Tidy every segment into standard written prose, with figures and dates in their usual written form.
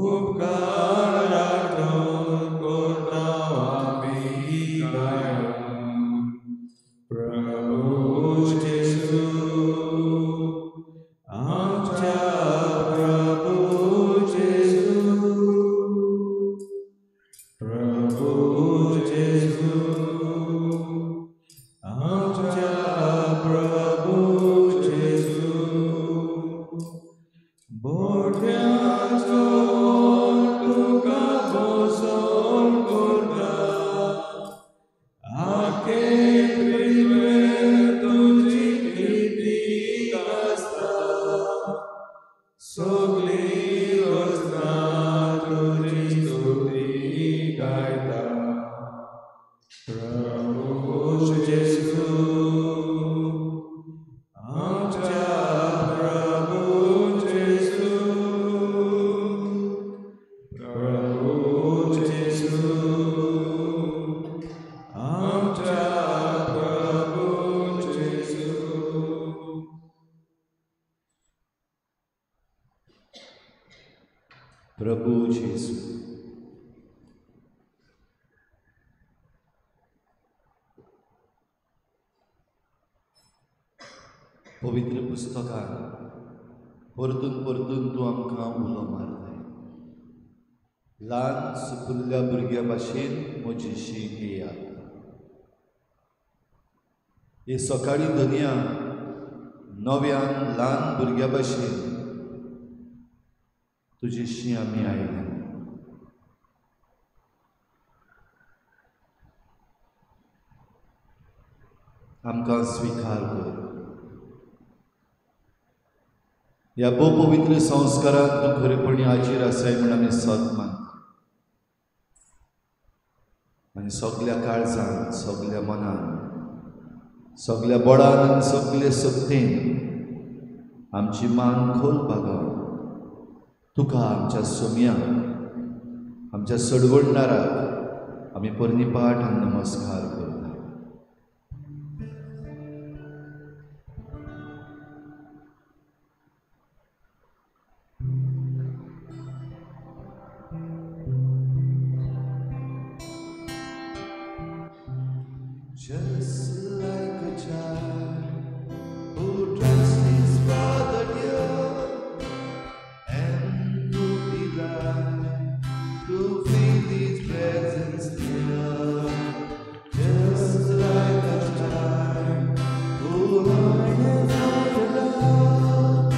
उपकार आठवण करता आमी कायम. प्रभू जेजू आमच्या प्रभू जेजू, प्रभू जेजू आमच्या प्रभू जेजू. बोट्याचो तुका बसोन करता, आखे पृथ्वेर तुजी कीर्ती गाजता, सगळी रचना तुजी स्तुती गायता. प्रभू जेजू आमच्या प्रभू जेजू, प्रभू जेजू आमच्या प्रभू जेजू. प्रभू जेजू. पवित्र पुस्तकान परतून परतून तूं आमकां उलो मारताय. ल्हान सुपुल्ल्या भुरग्या भाशेन म्हजीशी येयात. हे सकाळीं धनया नव्यान ल्हान भुरग्या भाशेन तुजेशी आमी आयल्या. आमकां स्विकार कर. ह्या भोव पवित्र संस्कारांत तूं खरेपणी हाजीर आसाय म्हूण आमी सत मानता आनी सगल्या काळजान, सगल्या मनान, सगल्या बळान आनी सगले शक्तीन आमची मान खोल बागावन तुका आमच्या सोम्याक, आमच्या सडवडणाराक आमी परनीपाठ आनी नमस्कार करता. Just like a child who trusts his father dear and who delights to feel his presence near. Just like a child who learns how to love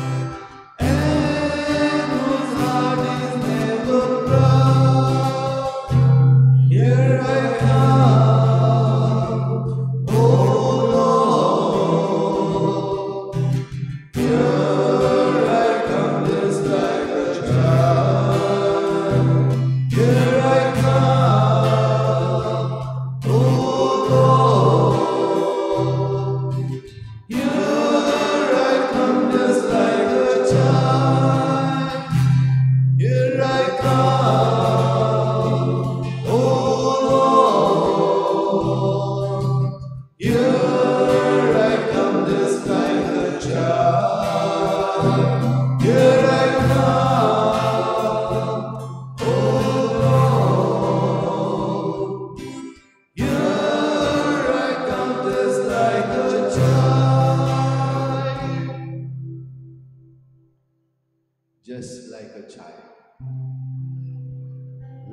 and whose heart is never proud. Here I come, oh Lord, here I come just like a child. Here I come, oh Lord, here I come just like a child. Here I come, oh Lord, here I come just like a child. Here I come, oh Lord, here I come just like a child. Just like a child.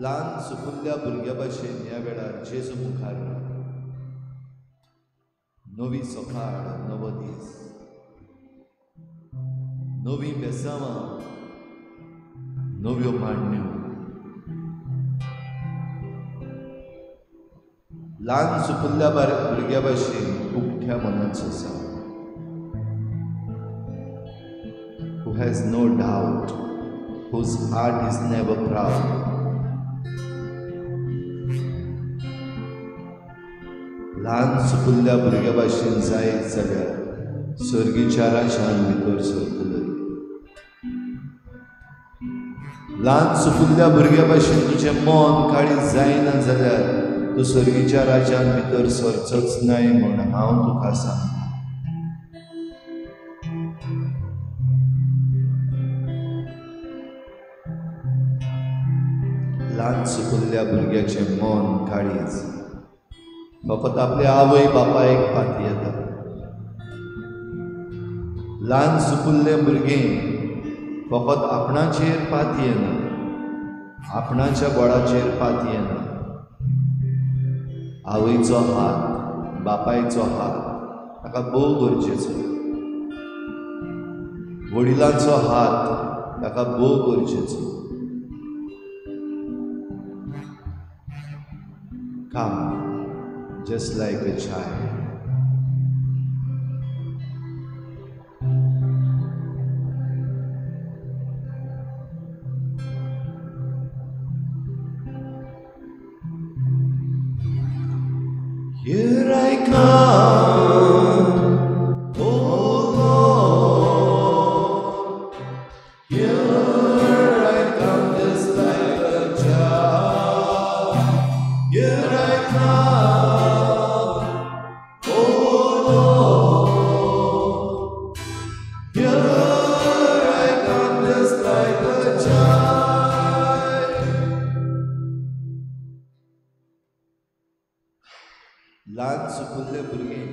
ल्हान सुपुल्ल्या भुरग्या भाशेन ह्या वेळार जेजू मुखार राव. नवी सकाळ, नवो दीस, नवीं बेसांवां, नव्यो मांडण्यो. ल्हान सुपुल्ल्या भुरग्या भाशेन उकत्या मनाचो जाव. Who has no doubt, whose heart is never proud. ल्हान सुपुल्ल्या भुरग्या भाशेन जायत जाल्यार सर्गीच्या राज्यान भितर सरतले. ल्हान सुपुल्ल्या भुरग्या भाशेन तुजें मन काळीज जायना जाल्यार तूं सर्गीच्या राज्यान भितर सरचोच नाय म्हूण हांव तुका सांगता. ल्हान सुपुल्ल्या भुरग्याचें मन काळीज फकत आपल्या आवय बापायक पातयेता. ल्हान सुपुल्लें भुरगें फकत आपणाचेर पातयेना, आपणाच्या बळाचेर पातयेना. आवयचो हात, बापायचो हात ताका भोव गरजेचो, वडिलांचो हात ताका भोव गरजेचो. Come just like a child. Here I come, oh Lord. Here I come just like a child. Here I come, oh Lord. Here I come just like a child. ल्हान सुपुल्ले भुरगें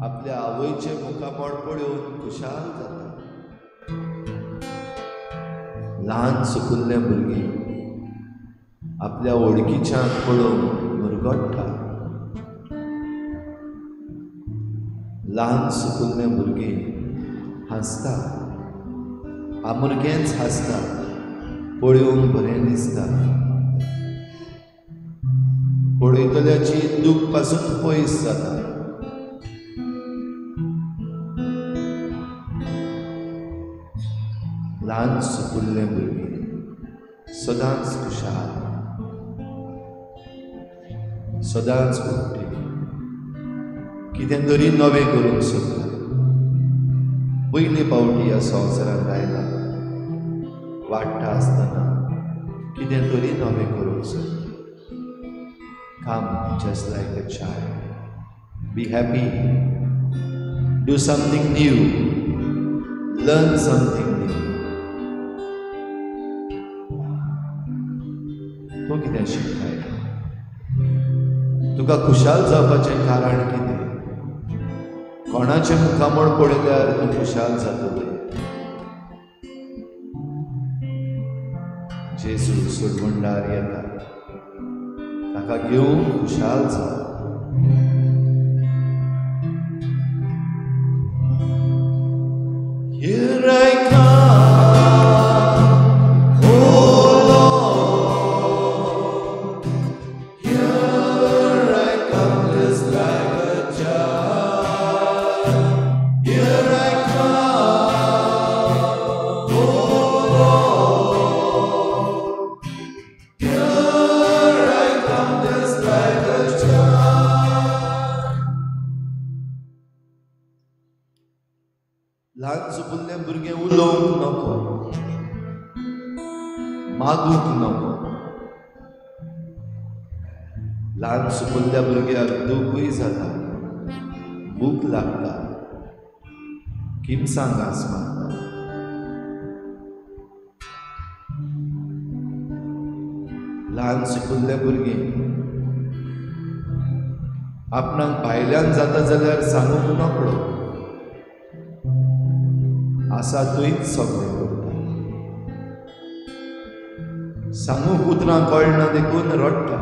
आपल्या आवयचें मुखामळ पळोवन खुशाल जाता. ल्हान सुपुल्लें भुरगें आपल्या वळखीच्यान पळोवन मुरगट्टा. ल्हान सुपुल्लें भुरगें हांसता, आमुरगेंच हांसता, पळोवंक बरें दिसता. पळयतल्याची दूख पासून पयस जाता. ल्हान सुपुल्लें भुरगें सदांच खुशाल, सदांच उठ्ठे, कितें तरी नवें करूंक सोदता. पयले पावटी ह्या संवसारांत आयला, वाडटा आसतना कितें तरी नवें करूंक सोदता. Come just like a child. Be happy. Do something new. Learn something new. तूं कितें शिकताय? तुका खुशाल जावपाचें कारण कितें? कोणाचें मुखामळ पळयल्यार तूं खुशाल जातलें? जेजू सोडवणदार येता, ताका घेवन खुशाल जा. Here I come, oh Lord. Here I come just like a child. Here I come, oh Lord. Here I come just like a child. ल्हान सुपुल्लें भुरगें उलोवंक नको, मागूंक नको. ल्हान सुपुल्ल्या भुरग्याक दुखूय जाता, भूक लागता, किमसां घांस मारता. ल्हान सुपुल्लें भुरगें आपणाक भायल्यान जाता जाल्यार सांगूंक नकळो, आसा थंयच सगळें करता. सांगूंक उतरां कळना देखून रडटा.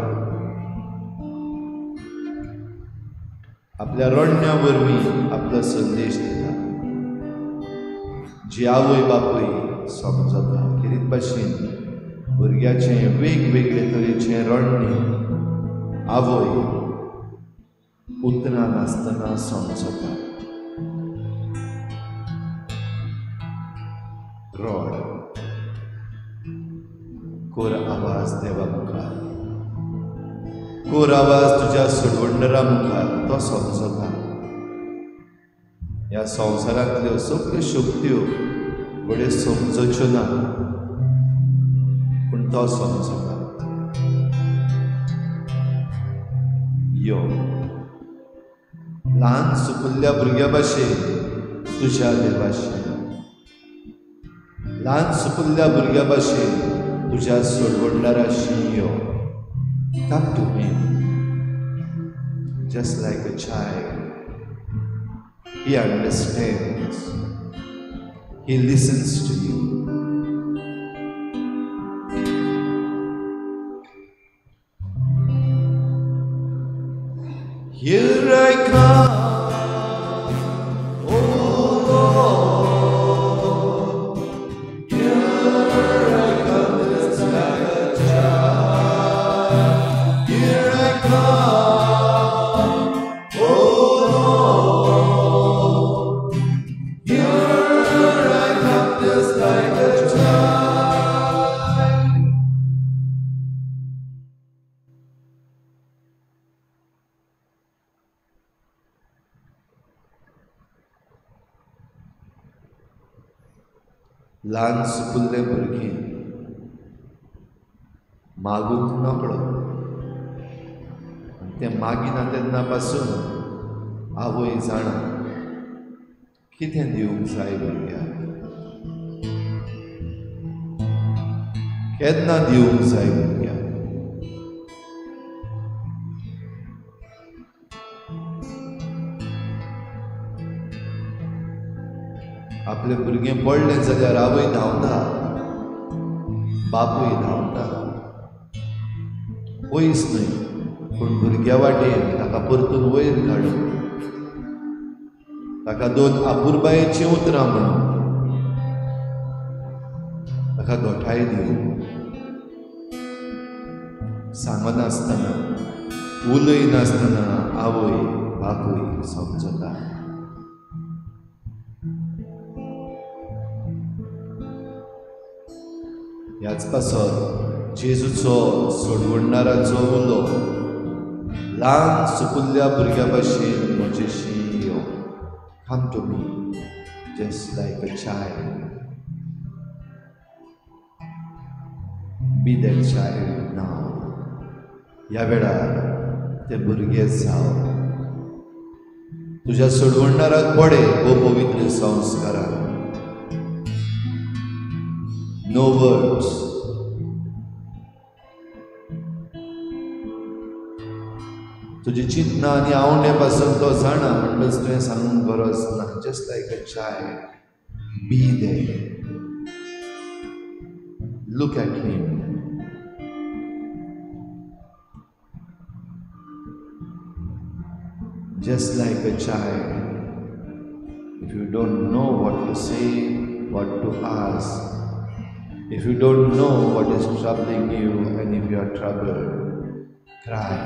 आपल्या रडण्या वरवीं आपलो संदेश दिता, जी आवय बापूय समजता. खेरीत भाशेन भुरग्याचें वेगवेगळे तरेचें रडणें आवय उतरां नासतना समजता. रड, कोर आवाज देवा मुखार, कोर आवाज तुज्या सोडवणदारा मुखार, तो समजता. ह्या संवसारांतल्यो सगळ्यो शक्त्यो घडये समजच्यो ना, पूण तो समजता. यो ल्हान सुपुल्ल्या भुरग्या भाशेन तुज्या देवाशी, ल्हान सुपुल्ल्या भुरग्या भाशेन तुज्या सोडवणदाराशी यो. Come to him just like a child. He understands. He listens to you. Here I come, oh Lord. Here I come just like a child. Here I come, oh Lord. Here I come just like a child. ल्हान सुपुल्लें भुरगें मागूंक नकळो आनी तें मागिना तेन्ना पासून आवय जाणा कितें दिवंक जाय भुरग्याक, केन्ना दिवंक जाय भुरग्याक. आपलें भुरगें पडलें जाल्यार आवय धांवता, बापूय धांवता, पयस न्हय पूण भुरग्या वाटेन ताका परतून वयर काडून ताका दोन आपुरबायेचीं उतरां म्हणून ताका गोठाय दिवन सांगनासतना उलयनासतना आवय बापूय समजता. ह्याच पासत जेजूचो सोडवणदाराचो उलो ल्हान सुपुल्ल्या भुरग्या भाशेन म्हजेशी यो. Come to me just like a child. Be that child now. ह्या वेळार ते भुरगे जाव. तुज्या सोडवणदाराक पडे हो पवित्र संस्कारान. No words. तुजी चिंतना आनी आवडे पासून तो जाणा म्हणटच तुवें सांगूंक गरज ना. Just like a child, be there. Look at him. Just like a child, if you don't know what to say, what to ask, if you don't know what is troubling you, and if you are troubled, cry.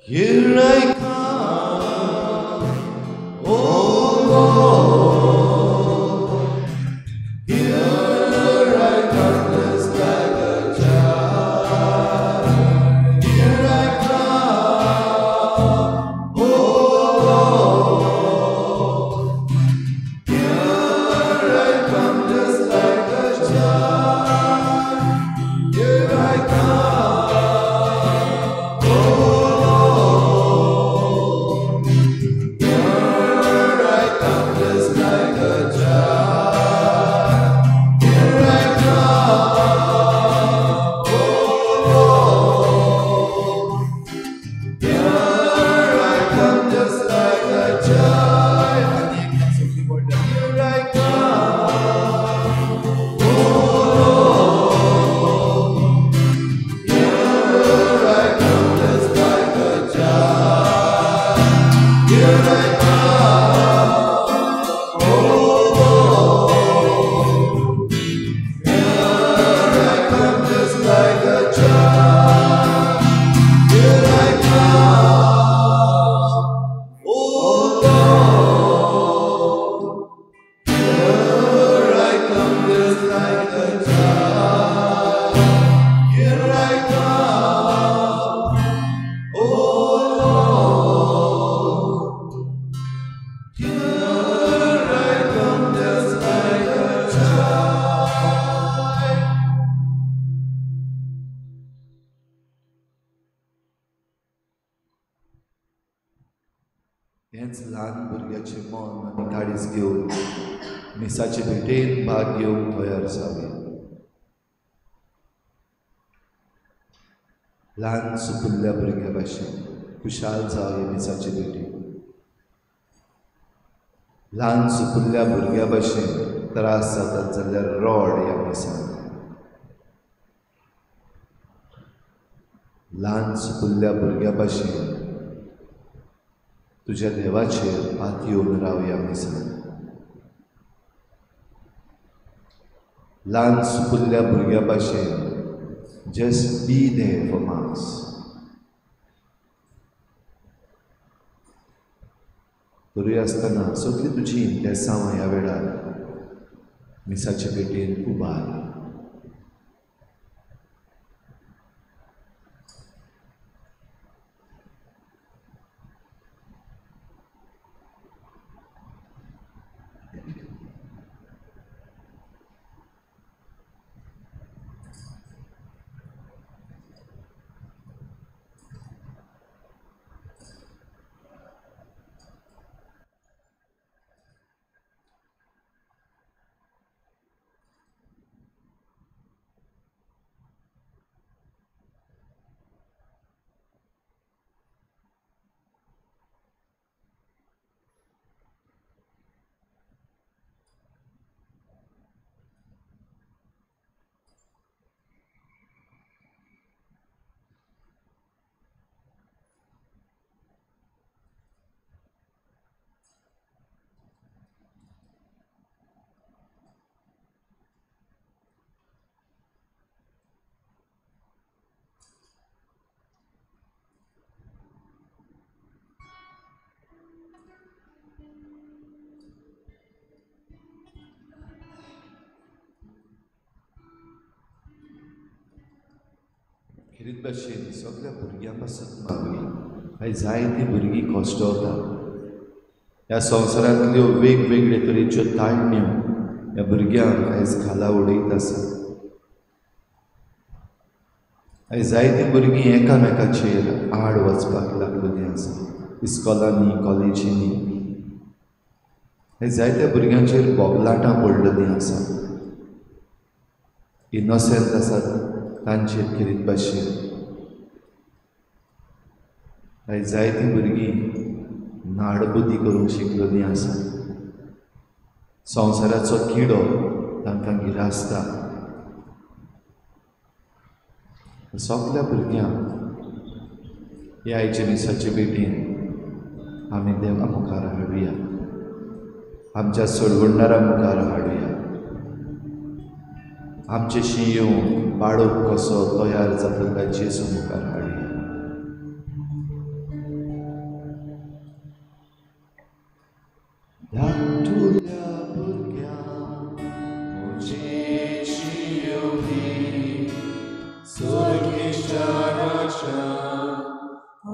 Here I come, oh Lord. Here I come just like a child. Here I come, oh Lord. Here I come just like a child. Here I come, oh just like a child. Here I come. हेंच ल्हान भुरग्याचें मन आनी काळीज घेवन मिसाचे भेटेन भाग घेवंक तयार जावया. ल्हान सुपुल्ल्या भुरग्या भाशेन खुशाल जावया मिसाचे भेटेन. ल्हान सुपुल्ल्या भुरग्या भाशेन त्रास जातात जाल्यार रड ह्या मिसान. ल्हान सुपुल्ल्या भुरग्या भाशेन तुज्या देवाचेर पातयेवन रावया मिसान. ल्हान सुपुल्ल्या भुरग्या भाशेन just be there for mass. तरूय आसतना सगळीं तुजी इंतेसांवां ह्या वेळार मिसाचे भेटेन उबार. खेरीत भाशेन सगळ्या भुरग्यां पासत मागुया. आयज जायतीं भुरगीं कश्टवता. ह्या संवसारांतल्यो वेगवेगळे तरेच्यो ताळण्यो ह्या भुरग्यांक आयज खाला उडयत आसा. आयज जायतीं भुरगीं एकामेकाचेर आड वचपाक लागलेलीं आसा. इस्कॉलांनी, कॉलेजींनी आयज जायत्या भुरग्यांचेर बोगलाटां पडलेलीं आसा. इनोसेंट आसात तांचेर खेरीत भाशेन आयज जायतीं भुरगीं नाडबुद्दी करूंक शिकलेलीं आसा. संवसाराचो किडो तांकां गिरासता. सगल्या भुरग्यांक ह्या आयच्या मिसाचे भेटीन आमी देवा मुखार हाडुया, आमच्या सोडवणदारा मुखार हाडुया. आमचेशी येवन बाळोक कसो तयार जातलो जेजू मुखार हाडुया. धाकटुल्या भुरग्यांक म्हजेशी येवपी सुर्गीच्या राज्यांत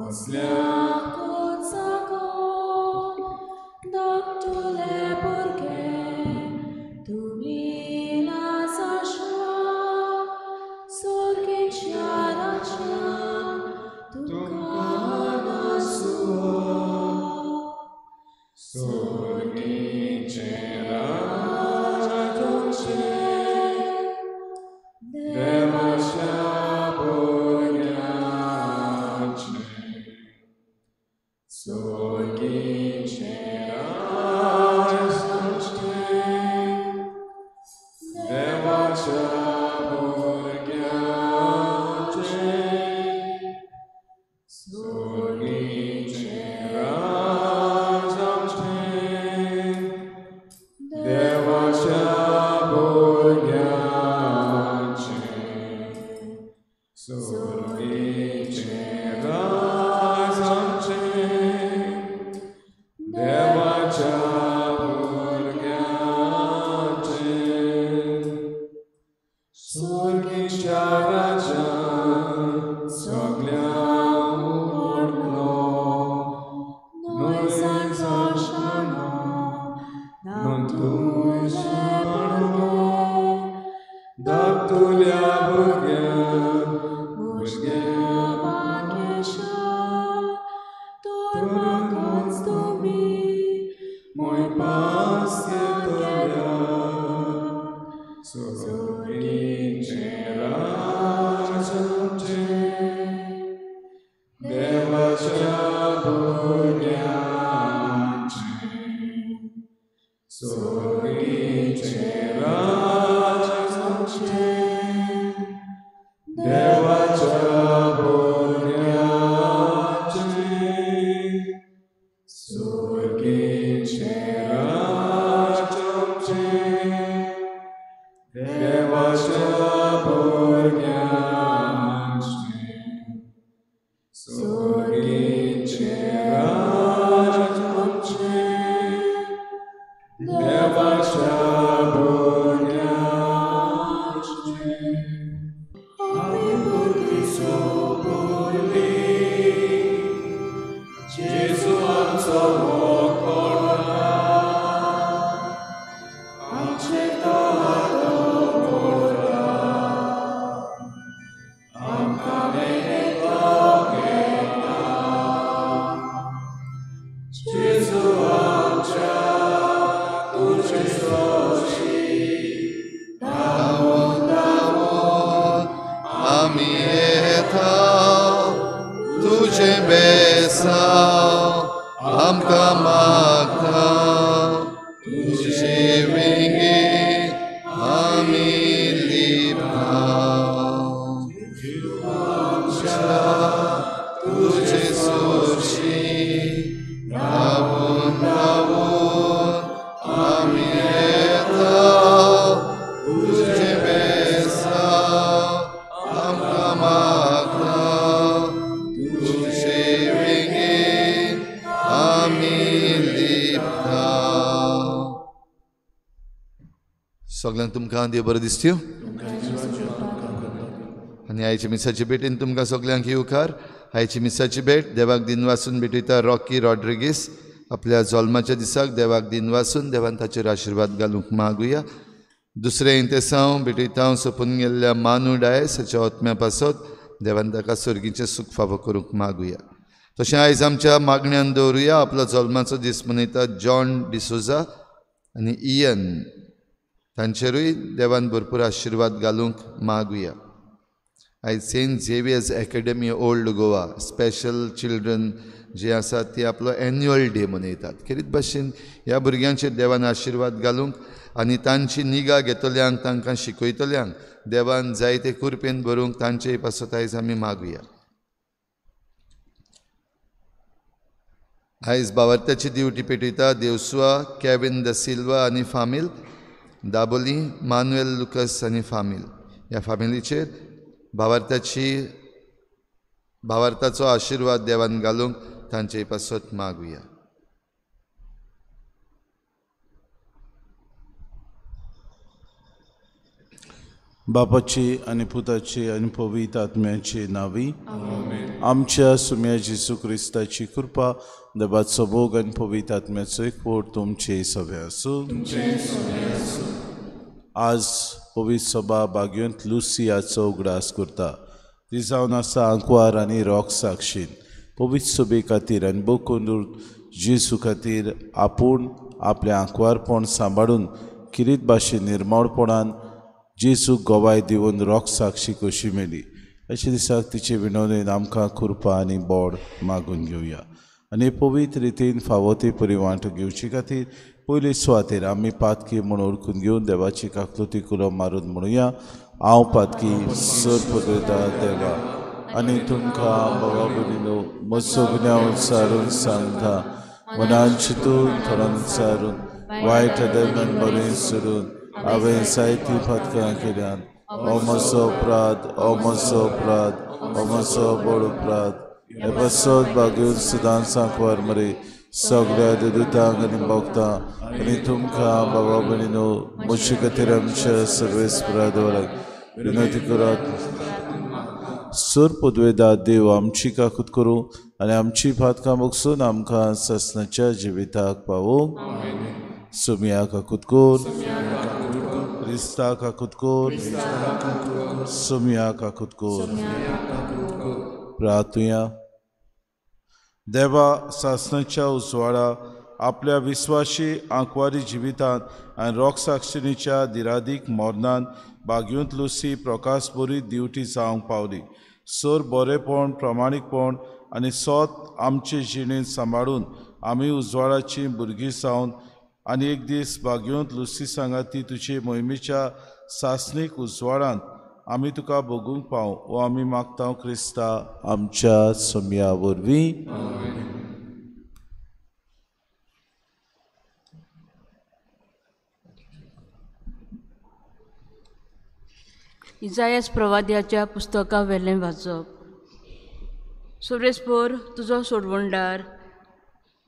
असल्याकूच जागो. धाकटुले भुरगे तुमी धाकटुल्या भुरग्यांक तुमी मोय पास येतल्या सुर्गीचें राज आमचें देवाच्या भुरग्यांचें सुर्गीचें राज आमचें देवाच्या भुरग्यांचें सुर्गीचें राज आमचें देवाच्या भुरग्यांचें सुर्गीचें राज आमचें देवाच्या भुरग्यांचें. आमी भुरगीं सोबोली जेजू आमचो वखोडा आमचे तो हात दवरता आमकां वेगळे तो घेता जेजू आमच्या तुजे सोशी धांवून धांवून आमी येता तुजें बेसांव आमकां मागता तुजे वेंगेंत आमी लिपता तुजे सोशी धांवून धांवून आमी येता तुजें बेसांव आमकां मागता तुजे वेंगेंत आमी लिपता. सगळ्यांक तुमकां देव बरें दिसत्यो आनी आयच्या मिसाची भेटीन तुमकां सगल्यांक येवकार. आयची मिसाची भेट देवाक दिनवासून भेटयता रॉकी रॉड्रिगीस आपल्या जल्माच्या दिसाक देवाक दिनवासून देवान ताचेर आशिर्वाद घालूंक मागुया. दुसरें इंतेसांव भेटयता सोंपून गेल्ल्या मानू डायस हाच्या आत्म्या पासत देवान ताका सर्गीचें सूख फावो करूंक मागुया. तशें आयज आमच्या मागण्यान दवरुया आपलो जल्माचो दीस मनयता जॉन डिसोजा आनी इयन तांचेरूय देवान भरपूर आशिर्वाद घालूंक मागुया. आयज Saint Xavier's Academy Old Goa special children जे आसात ती आपलो एन्युअल डे मनयतात. खेरीत भाशेन ह्या भुरग्यांचेर देवान आशिर्वाद घालूंक आनी तांची निगा घेतल्यांक तांकां शिकयतल्यांक देवान जायते कुरपेन भरूंक तांचे पासत आयज आमी मागुया. आयज बावर्त्याची दिवटी पेटयता देवसुआ केविन the Silva आनी फामील दाबोली मानुएल लुकस आनी फामील. ह्या फामिलीचेर भावार्थाचो आशिर्वाद देवान घालूंक तांचे पासत मागुया. बापाची आनी पुताची आनी पवित्र आत्म्याची नावी आमच्या सुम्या जेजू क्रिस्ताची कृपा देवाचो भोग आनी पवित्र आत्म्याचो एकवट तुमचे सगळे आसूं. आज पवित्र सभा बागयोंत लुसियाचो उगडास करता. ती जावन आसा आंकवार आनी रोक साक्षीन पवित्र सभे खातीर आनी बोकुंदूर जेजू खातीर आपूण आपलें आंकवारपण सांबाळून किरीत भाशेन निर्मळपणान जेजूक गवाय दिवन रोक साक्षी कशी मेळ्ळी अशे दिसाक तिचे विनवणेन आमकां कृपा आनी बोड मागून घेवया आनी पवित्र रितीन फावो ती परी वांटो घेवचे खातीर पयले सुवातेर आमी पातकी म्हूण ओळखून घेवन देवाची काकलुती कुलो मारून म्हणुया. हांव पातकी सर पदयता देवा आनी तुमकां बाबा भयणीनो म्हजो गुन्यांव सारून सांगता मनान चिंतून थोडान सारून वायट दरम्यान बरें सोडून हांवें जायतीं पातकां केल्यान. हो म्हजो अपराध, हो म्हजो अपराध, हो म्हजो व्हड अपराध. हे पासत बागेवन सदांच सांकवार मरे सगळ्या दुतांक आनी भोगता आनी तुमकां बाबा भयणीनो म्हजे खातीर आमच्या सर्वेस्परा देवाक विनंती करात. सर पदवेदा देव आमची काकूत करूं आनी आमची पातकां बगसून आमकां सासणाच्या जिविताक पावोवं. सुमिया काकूत कर, क्रिस्ता काकूत कर, सुमिया काकूत कर. प्रार्थुया. देवा सासणाच्या उजवाडा आपल्या विस्वाशी आंकवारी जिवितांत आनी रोगसाक्षिणीच्या दिरादीक मोरनान बागयूंत लुसी प्रकाश बरी दिवटी जावंक पावली. सर बरेपण, प्रमाणीकपण आनी सोत आमचे जिणेंत सांबाळून आमी उजवाडाची भुरगीं जावन आनी एक दीस बागयूंत लुसी सांगाती तुजे मोहिमेच्या सासणीक उजवाडांत आमी तुका भोगूंक पाव वो आमी मागता क्रिस्ता आमच्या सोम्या वरवीं. इजायस प्रवाद्याच्या पुस्तका वेलें वाचप. सुरेशपूर तुजो सोडवणदार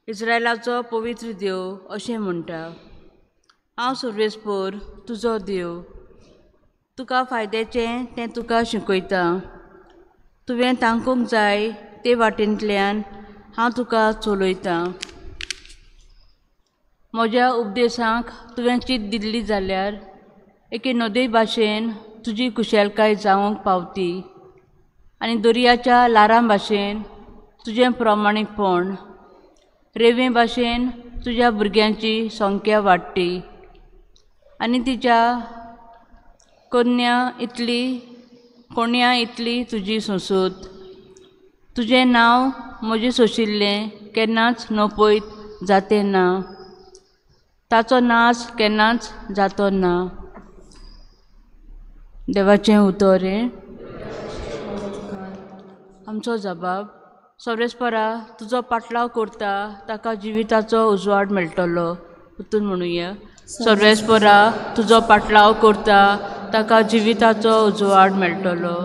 इस्रायलाचो पवित्र देव अशें म्हणटा, हांव सुरेशपूर तुजो देव, तुका फायद्याचें तें तुका शिकयता, तुवें तांकूंक जाय ते वाटेंतल्यान हांव तुका चलयतां. म्हज्या उपदेशांक तुवें चीत दिल्ली जाल्यार एके नदये भाशेन तुजी कुशलकाय जावंक पावती आनी दर्याच्या ल्हारां भाशेन तुजें प्रमाणीकपण, रेंवे भाशेन तुज्या भुरग्यांची संख्या वाडटी आनी तिच्या कन्या इतली कोण्या इतली तुजी संसद. तुजें नांव म्हजें सोशिल्लें केन्नाच नपयत जातें ना, ताचो नाश केन्नाच जातो ना. देवाचें उतर हें. आमचो जबाब. सोरेस्परा तुजो पाटलाव करता ताका जिविताचो उजवाड मेळटलो. परतून म्हणुया, सर्वेस्परा तुजो पाटलाव करता ताका जिविताचो उजवाड मेळटलो.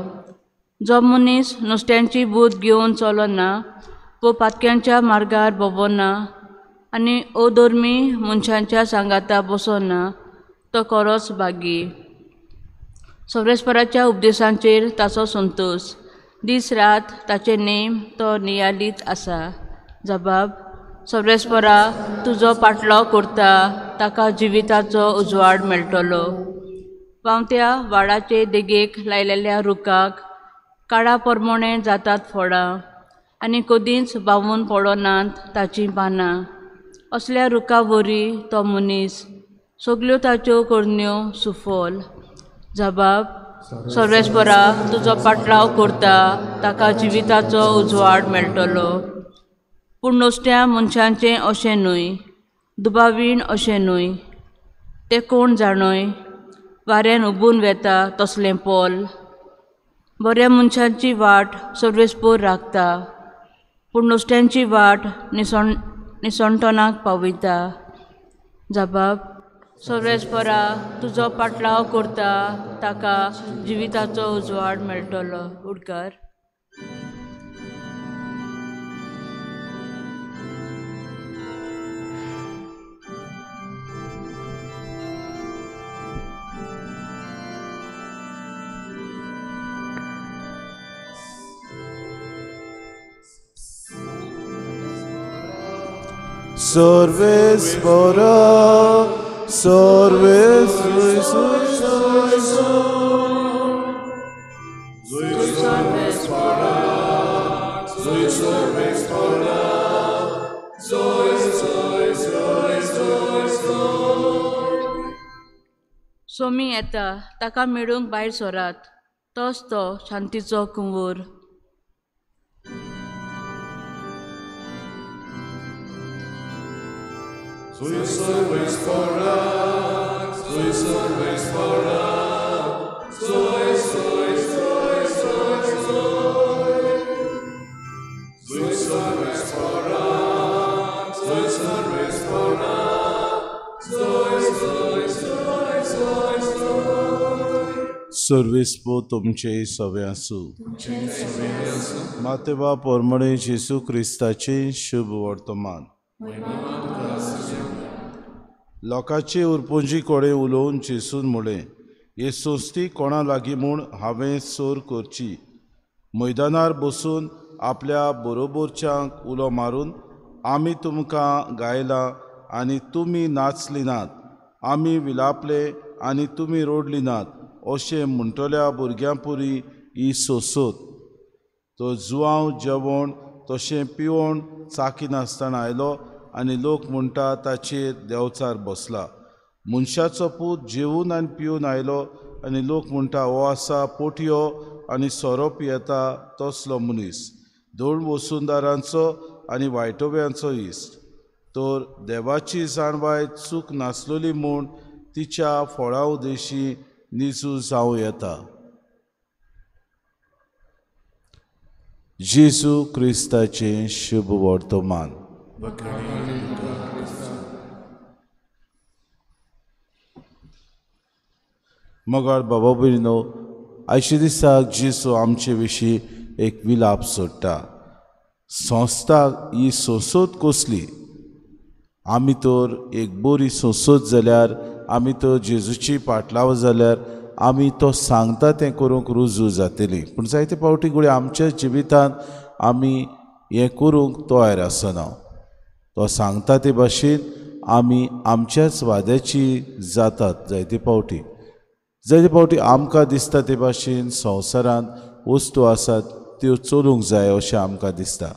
जो मनीस नुस्त्यांची बूद घेवन चलना वो पातक्यांच्या मार्गार भोंवना आनी अधर्मी मनशांच्या सांगाता बसना तो खरोच भागी. सर्वेस्पराच्या उपदेशांचेर ताचो संतोश, दीस रात ताचे नेम तो नियालीत आसा. जबाब. सर्वेस्परा तुजो पाटलाव करता ताका जिविताचो उजवाड मेळटलो. व्हांवत्या वाडाचे देगेक लायलेल्या रुखाक काळा परमोणे जातात फळां आनी कदींच बावून पडनात ताचीं पानां. असल्या रुखा वरी तो मनीस, सगल्यो ताच्यो करण्यो सुफल. जबाब. सर्वेस्परा तुजो पाटलाव करता ताका जिविताचो उजवाड मेळटलो. पूण नुस्त्या मनशांचें अशें न्हय, दुबावीण अशें न्हय, तें कोण जाणय वाऱ्यान उबून वेता तसलें पोल. बऱ्या मनशांची वाट सर्वेस्पोर राखता, पूण नुस्त्यांची वाट निसणटणाक पावयता. जबाब. सर्वेस्परा तुजो पाटलाव करता ताका जिविताचो उजवाड मेळटलो. उडकार. सर्वेस्परा सर्वेस सोमी येता ताका मेळूंक भायर सरात, तोच तो शांतीचो कुंवर. सर्वेस्पो तुमचे सवे आसूं. मातेबा परमणे जेसू क्रिस्ताचे शुभ वर्तमान. लोकांचे उरपुंजी कडेन उलोवन जेसून म्हळें, हे संस्थी कोणा लागीं म्हूण हांवें सोर करची. मैदानार बसून आपल्या बरोबरच्यांक उलो मारून आमी तुमकां गायलां आनी तुमी नाचली नात, आमी विलापले आनी तुमी रोडली नात अशें म्हणटल्या भुरग्यां पुरी ही सोंसत. तो जुवांव जेवण तशें पिवन चाकिनासतना आयलो आनी लोक म्हणटा ताचेर देंवचार बसला. मनशाचो पूत जेवून आनी पिवन आयलो आनी लोक म्हणटा हो आसा पोटयो आनी सोरो पियेता तसलो मनीस, दोन वसुंदारांचो आनी वायटोव्यांचो इश्ट. तर देवाची जाणवाय चूक नासलोली म्हूण तिच्या फळां उदेशी निजू जावं येता. जेजू क्रिस्ताचें शुभ वर्तमान. मगार बाबा भयणीनो, आयच्या दिसाक जेजू आमचे विशीं एक विलाप सोडटा. संस्था ही संसद कसली? आमी तर एक बरी संसद जाल्यार, आमी तर जेजूची पाटलाव जाल्यार आमी तो सांगता तें करूंक रुजू जातली. पूण जायते फावटी घडये आमच्या जिवितांत आमी हें करूंक तयार आसना. तो सांगता ते भाशेन आमी आमच्याच वाद्याची जातात. जायते फावटी जायते फावटी आमकां दिसता ते भाशेन संवसारांत वस्तू आसात त्यो चलूंक जाय अशें आमकां दिसता.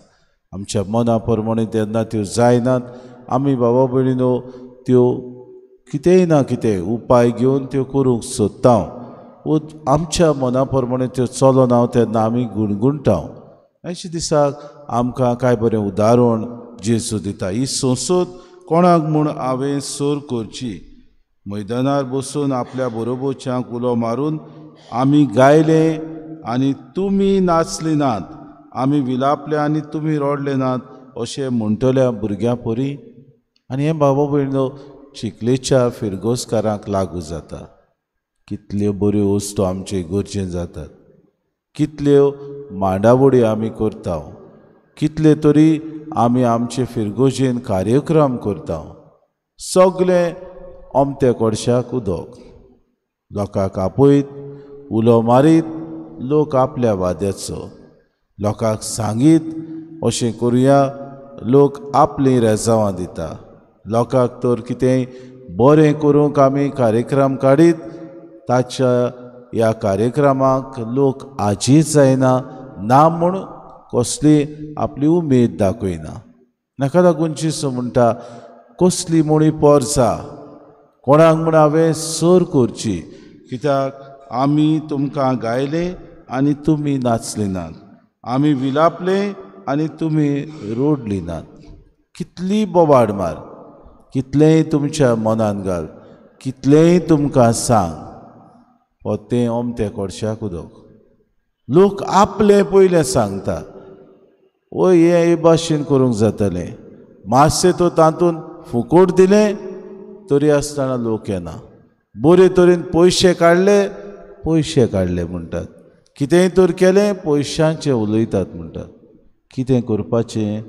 आमच्या मना प्रमाणे तेन्ना त्यो जायनात. आमी बाबा भयणीनो त्यो कितेंय ना कितें उपाय घेवन त्यो करूंक सोदता. आमच्या मना प्रमाणे त्यो चलना तेन्ना आमी गुणगुणटा. अशें दिसाक आमकां कांय बरें उदाहरण जेजू दिता. ही संसद कोणाक म्हूण हांवें सर करची? मैदानार बसून आपल्या बरोबरच्यांक उलो मारून आमी गायले आनी तुमी नाचली नात, आमी विलापले आनी तुमी रडले नात अशें म्हणटल्या भुरग्यां परी. आनी हें बाबा भयणीनो चिखलेच्या फिरगोजकारांक लागू जाता. कितल्यो बऱ्यो वस्तू आमचे गरजेन जातात, कितल्यो मांडावळी आमी करता, कितले तरी आमी आमचे फिरगोजेन कार्यक्रम करता. सगळें अमत्या कोडशाक उदक, लोकांक आपयत उलो मारीत लोक आपल्या वाद्याचो, लोकांक सांगीत अशें करुया, लोक आपलीं रेजावां दिता. लोकांक तर कितेंय बरें करूंक आमी कार्यक्रम काडीत, ताच्या ह्या कार्यक्रमाक लोक आजीच जायना ना म्हूण कसली आपली उमेद दाखयना. नाका लागून जेजू म्हणटा कसली म्हूण पोरसा कोणाक म्हूण हांवें सर करची? कित्याक आमी तुमकां गायले आनी तुमी नाचले नात, आमी विलापले आनी तुमी रोडली नात. कितली बोवाड मार, कितलेंय तुमच्या मनान घाल, कितलेंय तुमकां सांग, हो तें अमतें कोडशाक उदक. लोक आपलें पयलें सांगता, वय हें हे भाशेन करूंक जातलें. मातशें तो तातूंत फुकोट दिलें तरी आसतना लोक येना. बरे तरेन पयशे काडले, पयशे काडले म्हणटात. कितेंय तर केलें पयशांचें उलयतात म्हणटात. कितें करपाचें?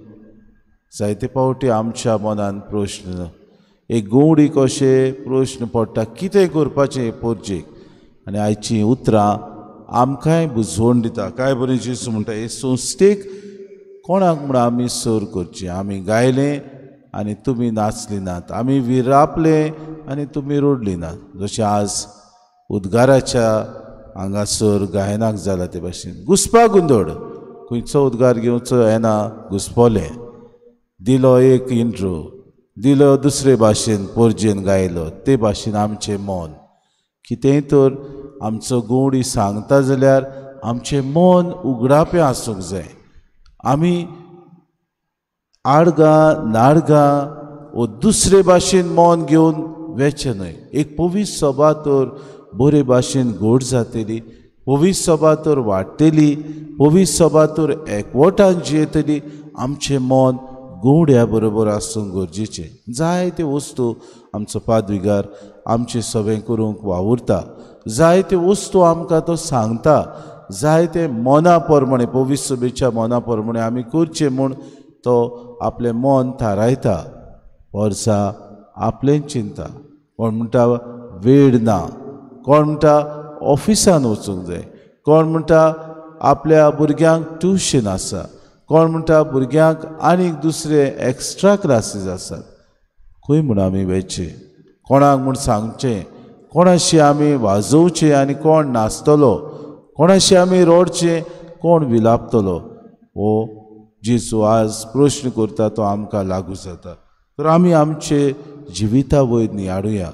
जायते फावटी आमच्या मनान प्रश्न, एक गोवडी कशें प्रश्न पडटा, कितें करपाचें पोरजेक. आनी आयचीं उतरां आमकांय बुजवण दिता. कांय बरें जेजू म्हणटा हे संस्थेक कोणाक म्हूण आमी सर करची? आमी गायलें आनी तुमी नाचली नात, आमी विरापले आनी तुमी रोडली नात. जशें आज उद्गाराच्या हांगासर गायनाक जाला ते भाशेन घुसपा गोंदळ, खंयचो उद्गार घेवचो येना, घुसपोलें. दिलो एक इंट्रो, दिलो दुसरे भाशेन पोरजेन गायलो, ते भाशेन आमचें मन कितेंय तर आमचो गोवडी सांगता जाल्यार आमचें मन उगडापें आसूंक जाय. आमी आडगां नाडगां वो दुसरे भाशेन मन घेवन वेचें न्हय. एक पवित्र सभा तर बरे भाशेन घोड जातली, पवित्र सभा तर वाडटली, पवित्र सभा तर एकवटान जियेतली. आमचें मन गोवड्या बरोबर आसूंक गरजेचें. जायते वस्तू आमचो पादविगार आमचें सगळें करूंक वावुरता, जायते वस्तू आमकां तो सांगता, जायते मना प्रमाणे पवित्र सभेच्या मना प्रमाणे आमी करचें म्हूण तो आपलें मन थारायता. वर्सा आपलें चिंता. कोण म्हणटा वेळ ना, कोण म्हणटा ऑफिसान वचूंक जाय, कोण म्हणटा आपल्या भुरग्यांक ट्युशन आसा, कोण म्हणटा भुरग्यांक आनीक दुसरे एक्स्ट्रा क्लासीस आसात. खंय म्हूण आमी वेचें? कोणाक म्हूण सांगचें? कोणाशी आमी वाजोवचें आनी कोण नाचतलो? कोणाशी आमी रडचें, कोण विलापतलो? हो जेजू आज प्रश्न करता तो आमकां लागू जाता। तर आमी आमचे जिविता वयर नियाळुया।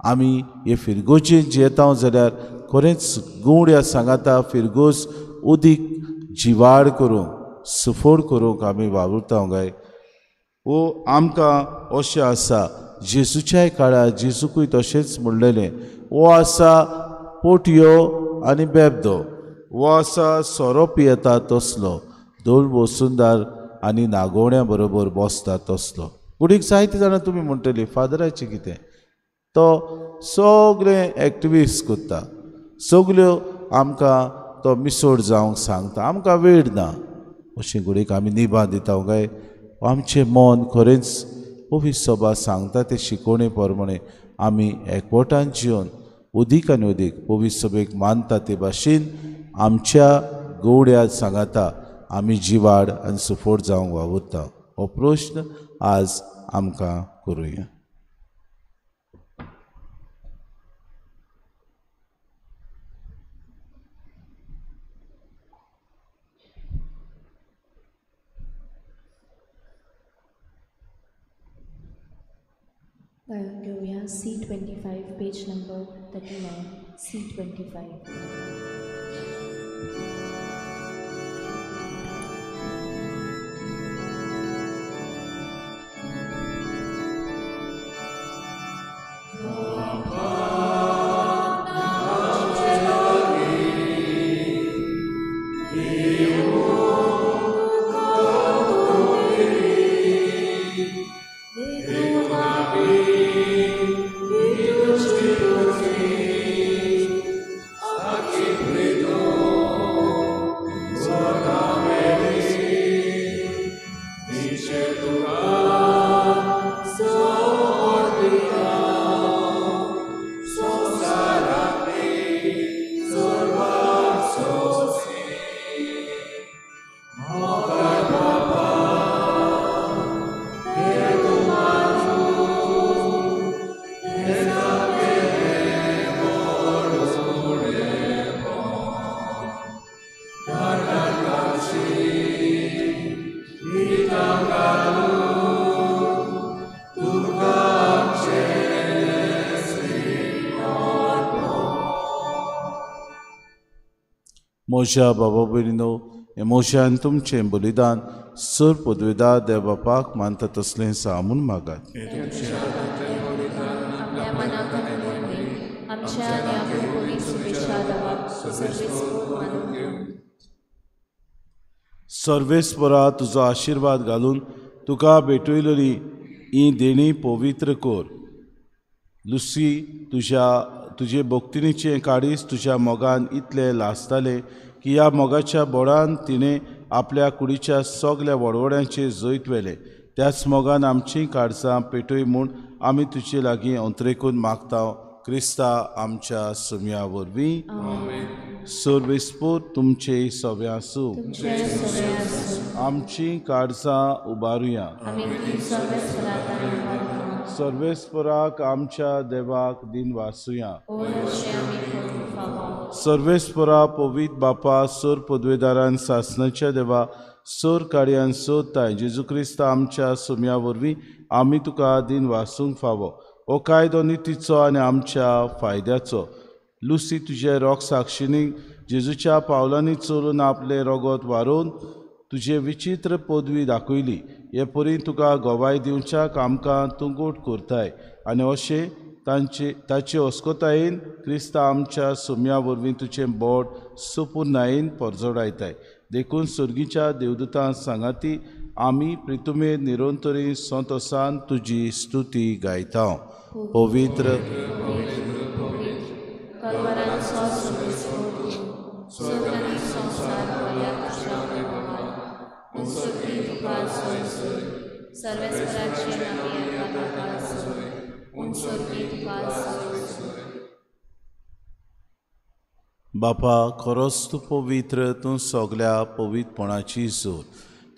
आमी हे फिरगोजेन जियेता जाल्यार खरेंच गवड्या सांगाता फिरगोज उदीक जिवाड करूंक सुफोड करूंक आमी वावुरता काय? वो आमकां अशें आसा जेजूच्याय काळार जेजूकूय तशेंच म्हणलेलें, वो आसा पोटयो आनी बेबदो, वो आसा सोरो पियेता तसलो, दोन वसुंदार आनी नागोवण्या बरोबर बसता तसलो। कुडीक जायते जाणां तुमी म्हणटली फादराचें कितें, तो सगळें एक्टिविस्ट करता, सगल्यो आमकां तो मिसोड जावंक सांगता, आमकां वेळ ना। अशें घडयेक आमी निभां दिता काय? आमचें मन खरेंच पवित्र सभा सांगता ते शिकोवणे प्रमाणे आमी एकवटान जिवन उदीक आनी उदीक पवित्र सभेक मानता ते भाशेन आमच्या गवड्या सांगाता आमी जिवाड आनी सुफोट जावंक वावुरता। हो प्रश्न आज आमकां करुया। गायन घेवया C25 page number 39 C25। म्हज्या बाबा भयणीनो, हें म्हज्यान तुमचें बलिदान सर पदवेदार देव बापाक मानता तसलें सा म्हूण मागात। सर्वेस्परा तुजो आशिर्वाद घालून तुका भेटयलेली ही देणी पवित्र कर। लुसी तुज्या तुजे भक्तिनीचें काडीस तुज्या मोगान इतलें लासतालें की ह्या मोगाच्या बोडान तिणें आपल्या कुडीच्या सगल्या वडवड्यांचेर जैत व्हेलें। त्याच मोगान आमचीं काळजां पेटय म्हूण आमी तुजे लागीं अंतरेकून मागता, क्रिस्ता आमच्या सुम्या वरवीं। सर्वेस्पोर तुमचे सगळे आसूं। आमचीं काळजां उबारुया। सर्वेस्पराक आमच्या देवाक दिन वासुया। सर्वेस्परा पवित्र बापा, सोर पदवेदारान सासनाच्या देवा, सोर कार्यान सोदताय जेजू क्रिस्ता आमच्या सुम्या वरवीं आमी तुका दिन वासूंक फावो। हो कायदो नितीचो आनी आमच्या फायद्याचो। लुसी तुजे रोग साक्षिणी जेजूच्या पावलांनी चलून आपलें रोगत वारोवन तुजे विचित्र पदवी दाखयली। हे परी तुका गवाय दिवच्याक आमकां तुंगोट करताय आनी अशें तांचे ताचे अस्कोतायेन क्रिस्ता आमच्या सुम्या वरवीं तुजें बोट सुपुर्णायेन परजोडायताय। देखून सर्गीच्या देवदूतां सांगाती आमी प्रितुमे निरंतरी संतोसान तुजी स्तुती गायता। पवित्र बापा, खरोच तूं पवित्र, तूं सगल्या पवित्रपणाची जोर।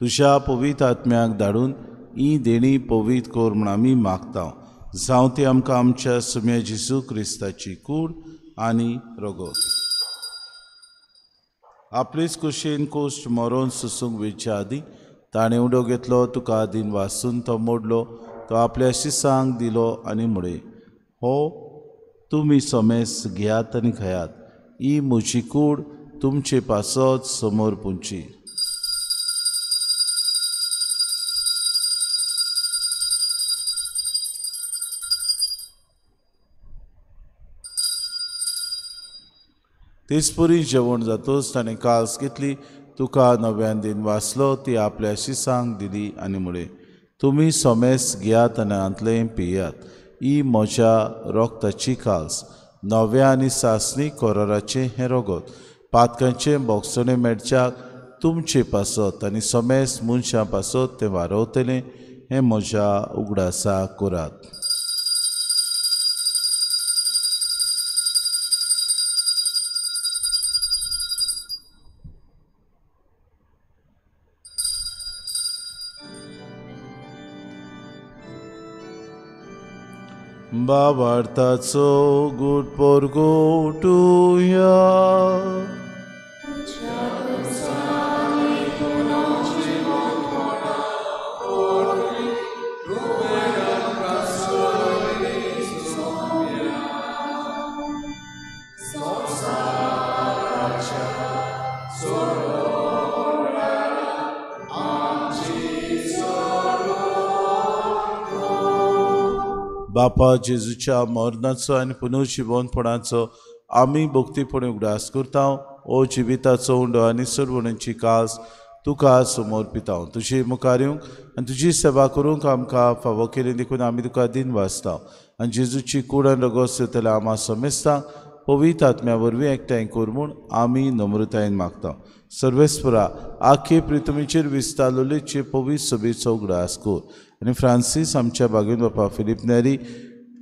तुज्या पवित्र आत्म्याक धाडून ही देणी पवित्र कर म्हूण आमी मागता। जावं ती आमकां आमच्या सुम्या जेजू क्रिस्ताची कूड आनी रगत। आपलेच कुशीन कोश्ट मरोन सोसूंक वेच्या आदीं ताणें उडो घेतलो, तुका दिन वासून तो मोडलो, तो आपल्या शिसांक दिलो आनी म्हळें, हो तुमी समेस घेयात आनी खायात, ही म्हजी कूड तुमचे पासत समोर पुंची. तेचपरी जेवण जातच ताणें कास घेतली, तुका नव्यान दिन वाचलो, ती आपल्या शिसांक दिली आनी म्हळें, तुमी समेस घेयात आनी हांतलें पियात, ही म्हज्या रोगताची कास, नव्या आनी सासणी कोराराचें हें रोगत, पातकांचें बोगसणें मेळच्याक तुमचे पासत आनी समेस मनशां पासत तें वारवतलें, हें म्हज्या उगडासा करात. बाबार्थाचो गुड पोरगोटुया. बापा जेजूच्या मरणाचो आनी पुनर्जिवनपणाचो आमी भक्तीपणी उगडास करता. ओ जिविताचो उंडो आनी सरवणेची कास तुका समोर पिता. तुजी मुखार येवंक आनी तुजी सेवा करूंक आमकां फावो केली देखून आमी तुका दिन वाचता. आनी जेजूची कूड आनी रगत जातल्या आमा समेस्तांक पवित्र आत्म्या वरवीं एकठांय कर म्हूण आमी नम्रतायेन मागता. सर्वेस्परा आखे प्रितमीचेर विस्तारलेचे पवित्र सभेचो उगडास कर आनी फ्रांसीस आमच्या बागेन बापा फिलीप नेरी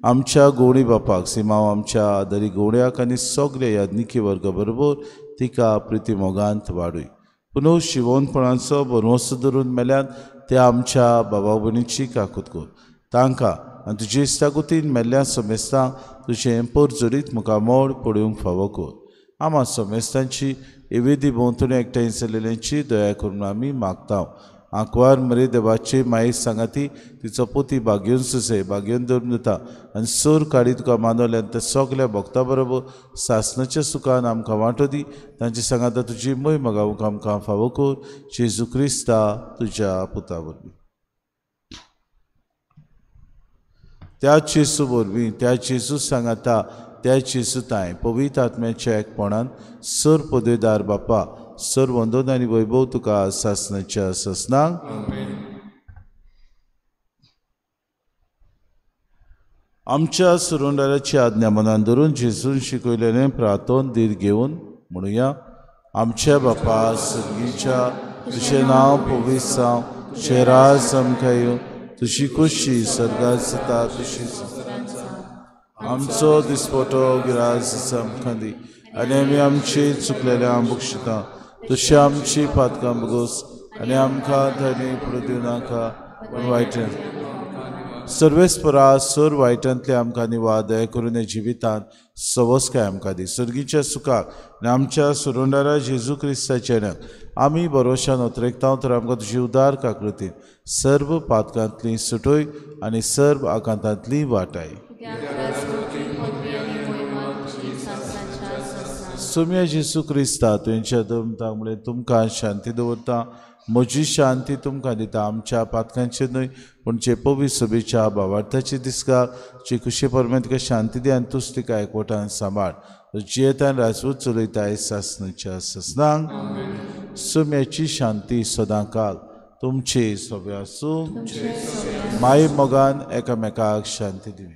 आमच्या गोवणी बापाक सिमांव आमच्या आदरी गोवण्याक आनी सगळे याज्ञिकी वर्ग बरोबर तिका प्रितीमोगांत वाडूय. पुनः शिवोनपणाचो बरवंस धरून मेल्यान त्या आमच्या बाबा भयणीची काकूत कर. तांकां आनी तुजे इश्टागतीन मेल्ल्या समेस्तांक तुजें परजरीत मुखामोड पळोवंक फावो कर. आमा समेस्तांची एवेदी भोंवतणी एकठांय जाल्ल्यांची दया करून आमी मागता. आंकवार मरे देवाची माई सांगाती तिचो पोती बागेवन सुसे बागेवन धरून दिता आनी सोर काडी तुका मानवल्यान त्या सगल्या भक्ता बरोबर सासणाच्या सुखान आमकां वांटो दी. तांचे सांगाता तुजी मोय मगावंक आमकां फावो कर. जेजू क्रिस्ता तुज्या पुता वरवीं. त्या जेजू वरवीं, त्या जेजू सांगाता, त्या जेजू तांय पवित्र आत्म्याच्या एकपणान सर पदवेदार बापा सर वंदन आनी वैभव तुका सासणाच्या सासणाक. आमच्या सुरुंडाराची आज्ञा मनान धरून जेजून शिकयलेलें प्रार्थन धीर घेवन म्हणुया. आमच्या बापा सर्गीच्या तुजें नांव पवित्र जावं, तुजें राज आमकां येवं, तुजी खोशी सर्गात जाता तशी आमचो दिसपटो गिरास आमकां दी आनी आमी आमची चुकलेल्या बक्षिता तशी आमची पातकां बगोस आनी आमकां धनी पुरो दिवं नाका पूण वायट सर्वेस्परा सर वायटांतले आमकां निवा दया करून ह्या जिवितांत सवसकाय आमकां दी. सर्गीच्या सुखाक आनी आमच्या सुरुंडारा जेजू क्रिस्ताच्या नांवान आमी भरोशान ओतरेकता तर आमकां तुजी उदार काकृतीन सर्व पातकांतली सुटोय आनी सर्व आकांतांतली वाटाय. सोम्या जेजू क्रिस्ता तुमच्या दमता मुळे तुमकां शांती दवरता, म्हजी शांती तुमकां दिता. आमच्या पातकांचेर न्हय पूण जे पवित्र सभेच्या भावार्थाची दिसका जे खुशे परमें तुका शांती दी आनी तूच तिका एकवटान सांबाळ. जियेतान राजवत चलयताय सासणाच्या सासणांक. सोम्याची शांती सदांकाल तुमचे सगळे आसूं. माय मोगान एकामेकाक शांती दिवी.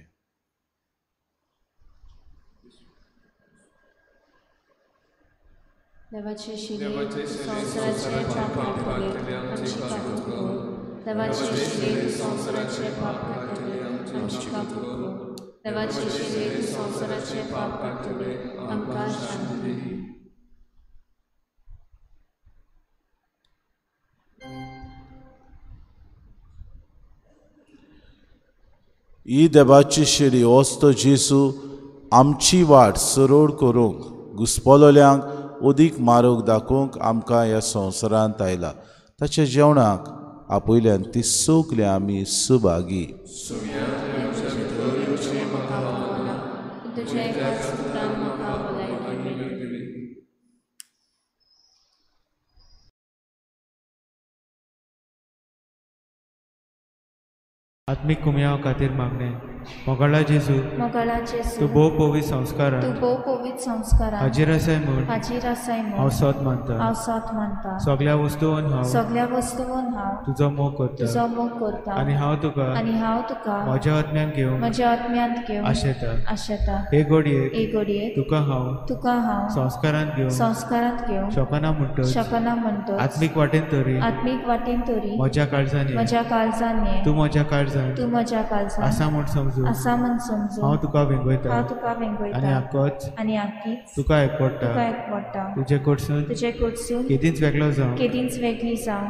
देवाचे शिरे संवसाराचे पाप काडटले आमची काकूत कर. देवाचे शिरे संवसाराचे पाप काडटले आमची काकूत कर. देवाचे शिरे संवसाराचे पाप काडटले आमकां शांती दी. ही देवाची शिरी वस्त जेजू आमची वाट सरळ करूंक घुस्पलोल्यांक उदीक मारूंक दाखोवंक आमकां ह्या संवसारांत आयला. ताच्या जेवणाक आपयल्यान ती सगळीं आमी सुभागी. आत्मीक कुमयाव खातीर मागणें. मोगाळा जेजू, तूं भोव पवित्र संस्कारान हाजीर आसाय म्हूण हांव सत मानता. सगळ्या वस्तून हांव तुजो मोग करता आनी हांव तुका म्हज्या आत्म्यांत घेवंक आशेता. हे घडयेक तुका हांव संस्कारांत घेवंक शकना म्हणटच आत्मीक वाटेन तरी म्हज्या काळजान ये, तूं म्हज्या काळजान आसा म्हूण समजू हांव तुका वेंगयता आनी आकीच तुका एकवटा. तुजे कडसून केदींच वेगळो जावं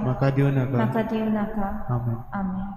म्हाका दिवं नाका. आमेन. आमेन.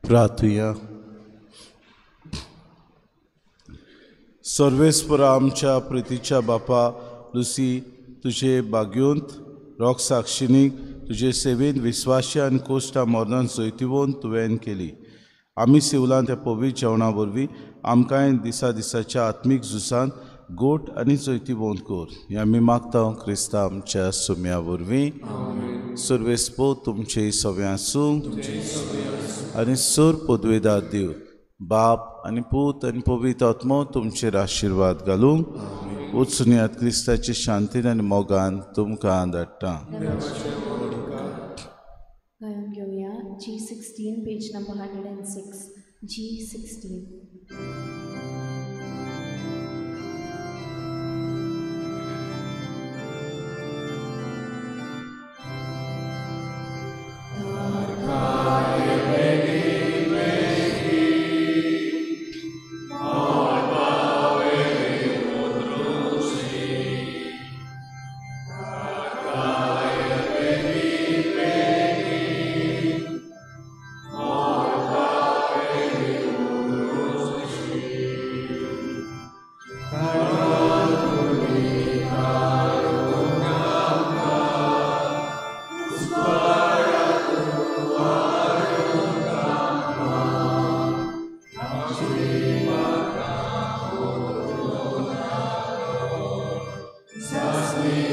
प्रार्थुया. सर्वेस्परा आमच्या प्रितीच्या बापा लुसी, तुजे बाग्योंत रोग साक्षिणीक तुजे सेवेन विस्वाशी आनी कोश्टा मरणान जैतिवोन तुवें केली. आमी सिवलान त्या पवित्र जेवणा वरवीं आमकांय दिसा दिसाच्या आत्मीक झुजांत गोट आनी जैतिवंत कर. हें आमी मागता क्रिस्ता आमच्या सुम्या वरवीं. सर्वेस्पो तुमचे सगळें आसूं आनी सर पदवेदार देव बाप आनी पूत आनी पवित्र आत्मो तुमचेर आशिर्वाद घालूंक वचून क्रिस्ताचे शांतीन आनी मोगान तुमकां धाडटा. गायन घेवया G16 page number 106. G16.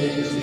Jésus.